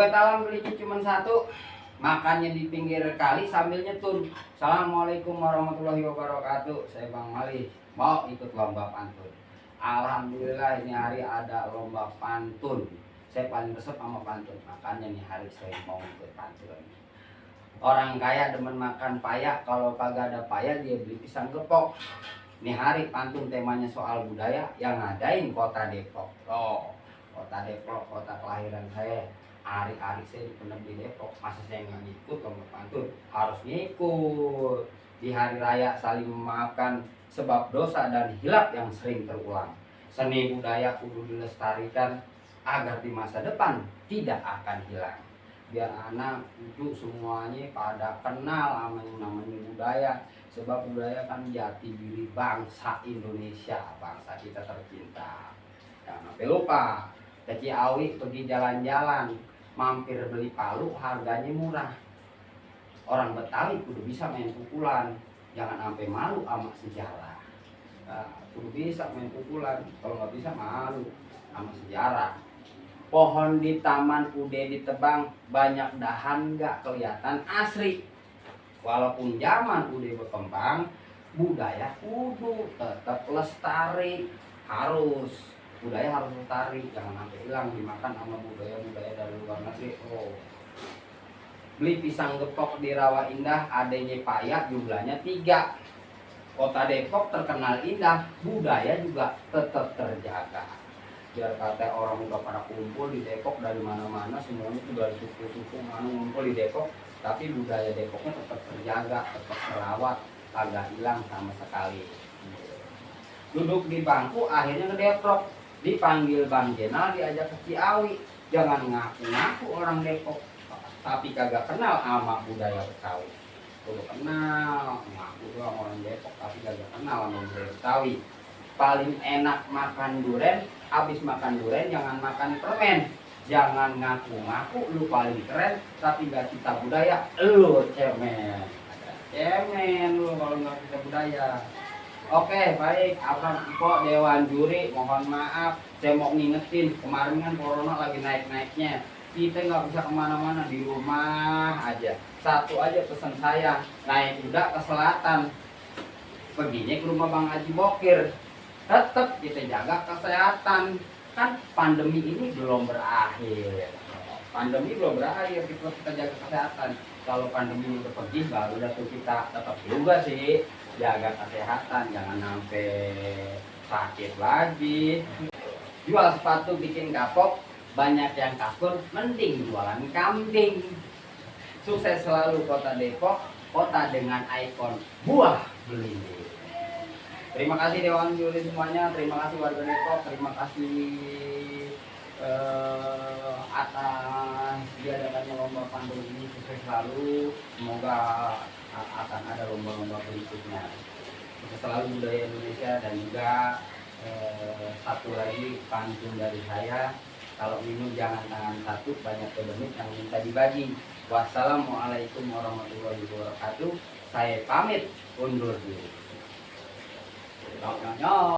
Buat alam belinya cuma satu, makannya di pinggir kali sambil nyetun. Assalamualaikum warahmatullahi wabarakatuh. Saya Bang Mali mau ikut lomba pantun. Alhamdulillah ini hari ada lomba pantun. Saya paling resep sama pantun, makanya nih hari saya mau ikut pantun. Orang kaya demen makan payak, kalau kagak ada payak dia beli pisang gepok. Ini hari pantun temanya soal budaya yang ngadain kota Depok. Oh, kota Depok, kota kelahiran saya. Hari-hari saya pernah di Depok, masa saya nggak ngikut lomba pantun? Harus ngikut. Di hari raya saling memaafkan sebab dosa dan hilaf yang sering terulang. Seni budaya kudu dilestarikan agar di masa depan tidak akan hilang. Biar anak cucu semuanya pada kenal sama yang namanya budaya, sebab budaya kan jati diri bangsa Indonesia, bangsa kita tercinta. Jangan sampai lupa, ke Ciawi pergi jalan-jalan, mampir beli palu harganya murah. Orang Betawi kudu bisa main pukulan, jangan sampai malu sama sejarah. Nah, kudu bisa main pukulan, kalau nggak bisa malu sama sejarah. Pohon di taman udah ditebang, banyak dahan nggak kelihatan asri. Walaupun zaman udah berkembang, budaya kudu tetap lestari. Budaya harus lestari, jangan sampai hilang dimakan sama budaya-budaya dari luar negeri. Oh, beli pisang gepok di Rawa Indah, adanya payak jumlahnya 3. Kota Depok terkenal indah, budaya juga tetap terjaga. Biar kata orang udah pada kumpul di Depok dari mana-mana, semuanya tuh dari suku-suku mana ngumpul di Depok, tapi budaya Depoknya tetap terjaga, tetap terawat, agak hilang sama sekali. Duduk di bangku akhirnya ngedeprok, dipanggil Bang Jenal, diajak ke Ciawi. Jangan ngaku-ngaku orang Depok tapi kagak kenal sama budaya Betawi. Kudu kenal, ngaku doang orang Depok tapi kagak kenal sama budaya Betawi. Paling enak makan duren, habis makan duren jangan makan permen. Jangan ngaku-ngaku lu paling keren tapi gak cita budaya, lu cemen. Cemen lu kalau gak cita budaya. Oke, baik, Abang Iko Dewan Juri, mohon maaf, saya mau ngingetin, kemarin kan corona lagi naik-naiknya, kita nggak bisa kemana-mana, di rumah aja. Satu aja pesan saya, naik kuda ke selatan, perginya ke rumah Bang Haji Bokir, tetap kita jaga kesehatan, kan pandemi ini belum berakhir. Pandemi belum berakhir, kita jaga kesehatan. Kalau pandemi udah pergi, baru dah tuh kita tetap juga sih jaga kesehatan, jangan sampai sakit lagi. Jual sepatu bikin kapok, banyak yang kasur, mending jualan kambing. Sukses selalu kota Depok, kota dengan ikon buah belimbing. Terima kasih Dewan Juri semuanya, terima kasih warga Depok, terima kasih atas diadakannya lomba pantun ini. Sukses selalu, semoga akan ada lomba-lomba berikutnya. Sukses selalu budaya Indonesia. Dan juga satu lagi pantun dari saya, kalau minum jangan tangan satu, banyak demit yang minta dibagi. Wassalamualaikum warahmatullahi wabarakatuh. Saya pamit undur diri. Nyok.